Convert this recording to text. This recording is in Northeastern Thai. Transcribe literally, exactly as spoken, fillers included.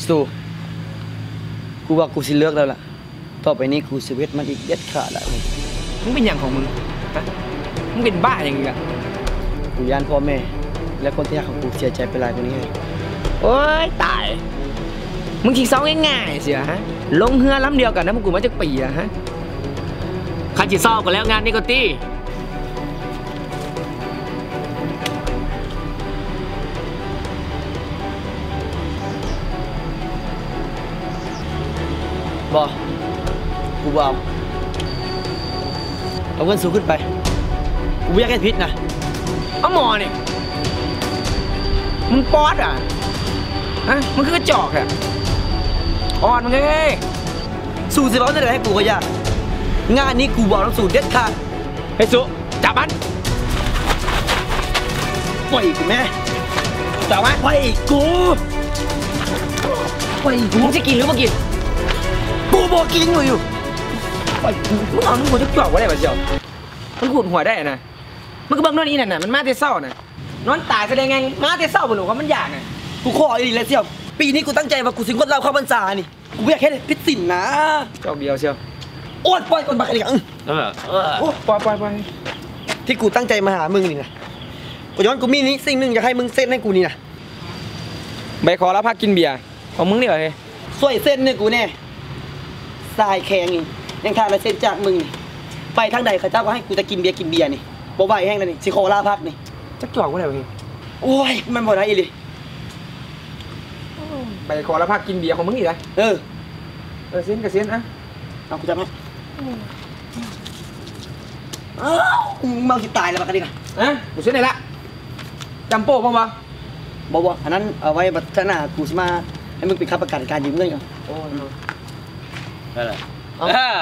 สู กูว่ากูสิเลิกแล้วล่ะ ต่อไปนี้กูสิบ่เฮ็ดมันอีกเด็ดขาดละ มึงเป็นหยังของมึง ฮะ มึงเป็นบ้าหยังอีกอะ กูย้านพ่อแม่ และคนที่ฮักของกูเสียใจไปหลายกว่านี้เลย โอ๊ย ตาย มึงสิเซาง่ายๆเสียฮะ ลงเฮือลำเดียวกันนำพวกกูมาจักปีแล้วฮะ คันสิเซาก็แล้วงานนี้ก่อนติ บ่ กูบ่เอา เอาเงินสูงขึ้นไป กูบ่อยากเฮ็ดผิดนะ เอาหมอนี่ มึงป๊อดอ่ะ ฮะ มึงคือกระจอกอะ อ่อนมึงเอ้ย สูสิเว้าแนวใดให้กูก็อยาก งานนี้กูบ่เอานำสูเด็ดขาด เฮ้ยสุ จับมัน ปล่อยกูแม่ จับมัน ปล่อยกู ปล่อยกู มึงสิกินหรือบ่กิน กูบ่กินอยู่ ปล่อยกู มึงเอามึงกูจะจอบบ่ได้บ่เสี่ยว มันขูดหัวได้นะ มึงก็เบิ่งโน่นอีนั่นน่ะ มันมาแต่เช้าน่ะ นอนตายแสดงไง มาแต่เช้าบ่รู้ว่ามันอยากน่ะ กูขออีหลีแล้วเสี่ยว ปีนี้กูตั้งใจว่ากูสิงดเหล้าเข้าพรรษานี่ กูบ่อยากเฮ็ดผิดศีลนะ จอกเดียวเสี่ยว โอ๊ย ปล่อยก่อนบักอันนี้ก็ เออ เออ โอ๊ย ปล่อย ปล่อย ปล่อย ที่กูตั้งใจมาหามึงนี่นะ ก็ย้อนกูมีนี่สิ่งหนึ่งอยากให้มึงเซ็นให้กูนี่นะ ใบขอลาพักกินเบียร์ของมึงนี่หว่าเฮ้ย ช่วยเซ็นให้กูแน่ สายแข็งนี่ ยังถ่าลายเซ็นจากมึงนี่ ไปทางใดเขาเจ้าก็ให้กูแต่กินเบียร์กินเบียร์นี่ บ่ไหวแฮงแล้วนี่ สิขอลาพักนี่ จักจอกบ่ได้หว่าเฮ้ย โอ๊ย มันบ่ได้อีหลี ใบขอลาพักกินเบียร์ของมึงนี่นะ เออ เออ เซ็นก็เซ็นอะ เอากูจับให้ อ้าว มึงเมาสิตายแล้วบักอันนี้นะ อะ กูเซ็นได้ละ จัมโบ้บ่วะ บ่ บ่ อันนั้นเอาไว้บัดเทื่อหน้ากูสิมาให้มึงเป็นค้ำประกันการยืมเงินก่อน โอ้ย นั่นแหละ เอา เออ